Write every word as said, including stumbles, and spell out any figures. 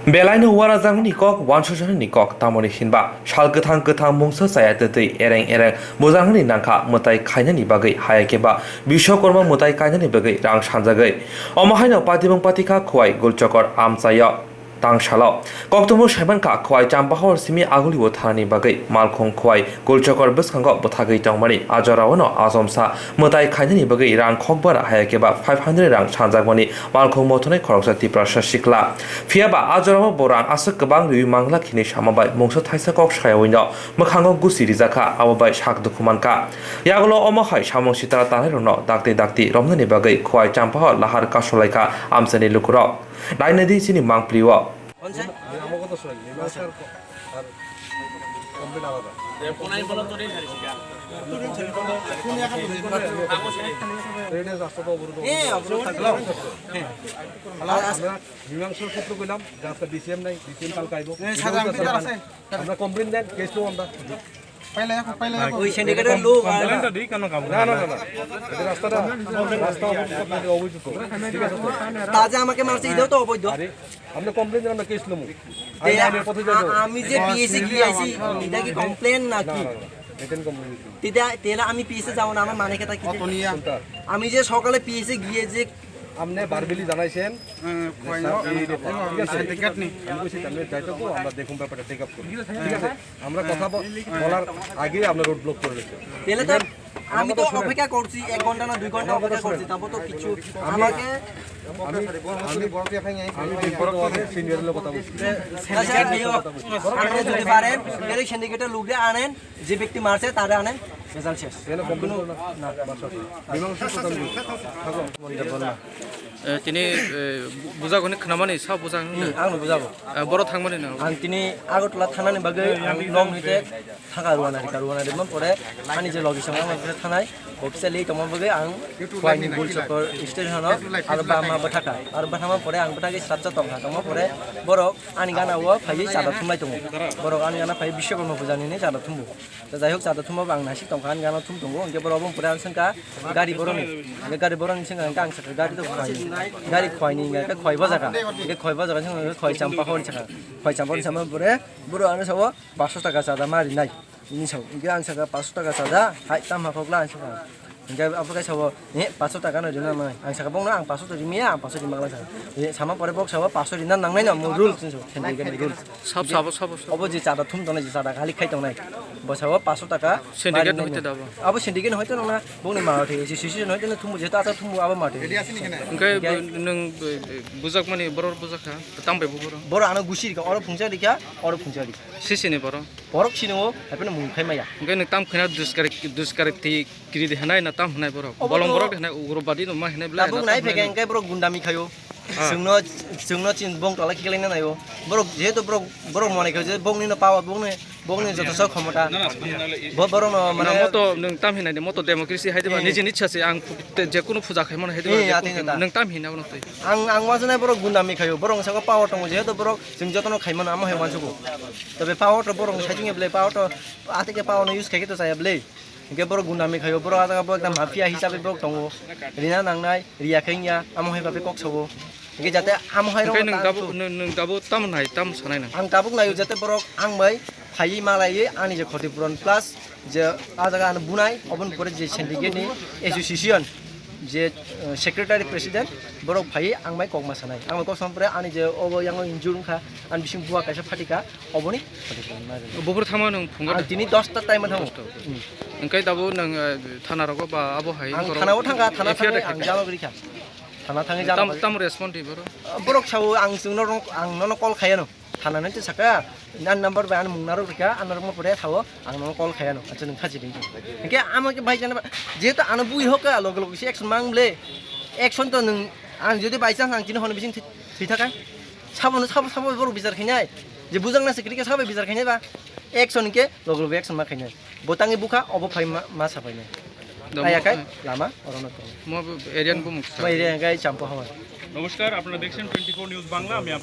Belaino uanajaknani kok, uansukjaknani kok, tamoni hinba sal kwthang kwthang mungsa chaya twtwi ereng ereng bujaknani nangkha mwtai khainani bagwi, haya khe ba Biswakorma mwtai kainani bagwi rang sanjagwi. Omo haino patimung patikha Khowai Gulchokor amchaio tangsalo. Koktwmung saimankha Khowai Champahor simi Agulio thanani bagwi malkhung Khowai Gulchokor bwskango bwthagwi tongmani a jorao no achomsa mwtai khainani bagwi rang khokbar haya khe ba five hundred rang sanjakmani malkhung mothonai khoroksa Tiprasa sikla. Phiya ba a jorao bo rang aswk kwbang riwi mangla khini sama bai mungsa thaisa kok sayawino mwkhango gusi rijakha, abo bai sak dukhu mankha. Yagulo omo hai samung sitara tanairokno dakti dakti romnani bagwi Khowai Champahor lahar kasolaikha amchaini lukurok. Nainadi chini mangpli o. আমরা মীমাংসার সূত্র কইলাম যে আজকে ডিসিএম নাই, ডিসিএম কালকে আইবো। আমরা কমপ্লেন দেন, কেস নেবো আমরা। ওই সিন্ডিকেটের লোক আর না, না, না, না, না। এটা রাস্তাটা, রাস্তা অবৈধ, আপনাদের অবৈধ তো। ঠিক আছে তো? তা যে আমাকে মারছে, এটাও তো অবৈধ। আরে, আপনি কমপ্লেন দেন, আমরা কেস নেবো। তে আইন, আইনের পথে যাবো। আ-, আমি যে পিএসএ গিয়ে আছি, এটা কি কমপ্লেন নাকি? না, না, না, না। রিটেন কমপ্লেন দিচ্ছি। তেটা-, তেলে আমি পিএসএ যাবো না, আমার মানে কথা কি? কোনটা? আমি যে সকালে পিএসএ গিয়ে যে আপনি ভার্বালি জানাইছেন? হ্যাঁ, যে স্যার, এই ব্যাপার, ঠিক আছে? সিন্ডিকেট নেই। আমি কইছি, আপনি যাইতে তো, আমরা দেখুন ব্যাপারটা টেক আপ করুন। ঠিক আছে? আমরা কথা ব-, বলার আগে আপনার রোড ব্লক করে রেখে। তাহলে তো আমি তো অপেক্ষা করছি, এক ঘন্টা না দুই ঘন্টা অপেক্ষা করছি, তারপর তো কিছু আমি, আমাকে আমি, আমি, আমি ব্যক্তিগতভাবে সিনিয়রের লোক কথা বলছি। আচ্ছা, আপনি যদি পারেন, তাহলে সিন্ডিকেটের লোকরে আনেন, যে ব্যক্তি মারছে তারে আনেন, রেজাল্ট শেষ। তাহলে কমপ্লেন করো না। না। বাসা। মীমাংসা প্রধান থাকো। Eh, tini, eh, bu-, bujak hwnwi khnamani sa bujak hwnwi. Hmm, ang bujago. Eh, boro thangmani no. Ang tini Agartala thanani bagwi ang nok nite thaka ruana rika, ruana rima pore ani je logi song ang pore thanai officially tongma bagwi ang Khwaini Gulchokor station o aro bama bwthaka, aro bwthama pore ang bwthagwi srapsa tongkha, tongma pore borok ani gana o phaiwi chada thumlai tongo, borok ani gana phaiwi Biswakarma puja nini chada thumbo. Te jai hok, chada thumbo ang naisik tongkha, ani gana thum tongo, hwnkhe borok obo pore ang swngkha gari boroni, hwnkhe gari boroni swngkha, hwnkhe ang sakha gari to khwai, gari khwaini hwnkhe khwai bojaka, hwnkhe khwai bojaka swngkha hwnkhe khwai champa hor sakha, khwai champa hor sama pore borok ano sabo paanch sho taka chada ma rinai, hwnwi sao, hwnkhe ang sakha paanch sho taka chada hai tam hakhokla ang sakha. Hingke abo khe sabo, "Eh, paanch sho taka no rina nangnai." Ang saka, "Bongno ang paanch sho to rimiya, ang paanch sho rima glak," saka. Eh, sama pore bok sabo, "Paanch sho rina nangnai no, mo rules," hinwi sabo, sindicate ni rules. Sab, sabo, sabo, sabo. Obo je chada thum tongnai, je chada halik khai tongnai. Bo sabo paanch sho taka. Sindicate no hoite da bo? Abo sindicate no hoite no na, bongni ma hoite, association hoite no thumbu, jehetu acha thumbu abo ma hoite. Hingke hingke nwng, eh, bujak mani borok bujak kha, tang bai bo borok? Borok ano gusi rikha, oro phungsa rikha, oro phungsa rikha. Sisi ni borok? Borok sini o, haipeno mung khai maya. Hingke nwng tam khina duskar, duskar ti Kiri de hinai na tam hinai borok? Obo bolong to borok de hinai, ugrobadi no ma hinai belai. Tabuk na nai tam hinai phege no. Hingke borok gundami khayo. Ah. Chwngno, chwngno chin bong tola khiklai na nayo. Borok jehetu borok, borok mone khayo je bongni no power, bongni, bongni joto sok khomota. Na, na, na, na. Bo-, borok no mane na moto nwng tam hinai de, moto democracy hai de ba, eh, nijini ichha se ang phu-, te, je kunu puja khai mano hai de ba, eh, je ati kunu jata. Nwng tam hinai bono twi. Ang, ang wajanai borok gundami khayo. Borok saka power tongo jehetu borok chwng jotono khai mano amo hai wansugo. Tobe power to borok saiching ya belai, power to atike power no use khai khe to chaya belai. Hingke borok gundami khayo, borok ah jaga bo ekta mafia hisabe borok tongo. Rina nangnai, riya khe wngya, amo hai babe kok sao. Hingke jate amo hai rok nwng tabuk, nwng, nwng tabuk tamo nai, tamo sanai nang? Ang tabuk naio jate borok ang bai phaiwi malaiwi ani je khoti puron plus je ah jaga ano bunai, oboni pore je syndicate ni association je, eh, secretary president borok phaiwi ang bai kok ma sanai. Ang bai kok sama pore ani je obo yango injure wngkha, ani bising bua kaisa phatika, oboni Buphuru thangma nwng phungo da? Ang tini dosta time thango. Dosta. Hmm. Hingke tabuk nwng, eh, thana rogo ba abo hai ang borok thana o thangkha, thana F I R thangwi ang jalo rikha. Thana thangwi jalo tam, rikha. Tam respond di borok? Borok sao ang chwngno rok, ang nono call khaiya no. Thana nai saka, nan number bai ano mung narok rikha, ano rok ma pore sao, ang nono call khaiya no. Acha nwng khachi ring. Hingke amo ke bai jana ba, jehetu ano bui hokka, loge loge se action mang ble. Action to nwng, ang jodi by chance ang tini hono bising thwi, thwi thaka. Sabo no, sabo, sabo borok bichar khainai. Je bujak na se kwrwi khe sabo bichar khainai ba. Action hingke log log action ma khainai. Bo tangwi bukha, obo phai ma, ma sa phainai. Da mo, ayakhai eh, lama orono tongo. Mo area ni bumung sa. Mo area hingke Champa Hawa. নমস্কার, আপনারা দেখছেন twenty four news Bangla, আমি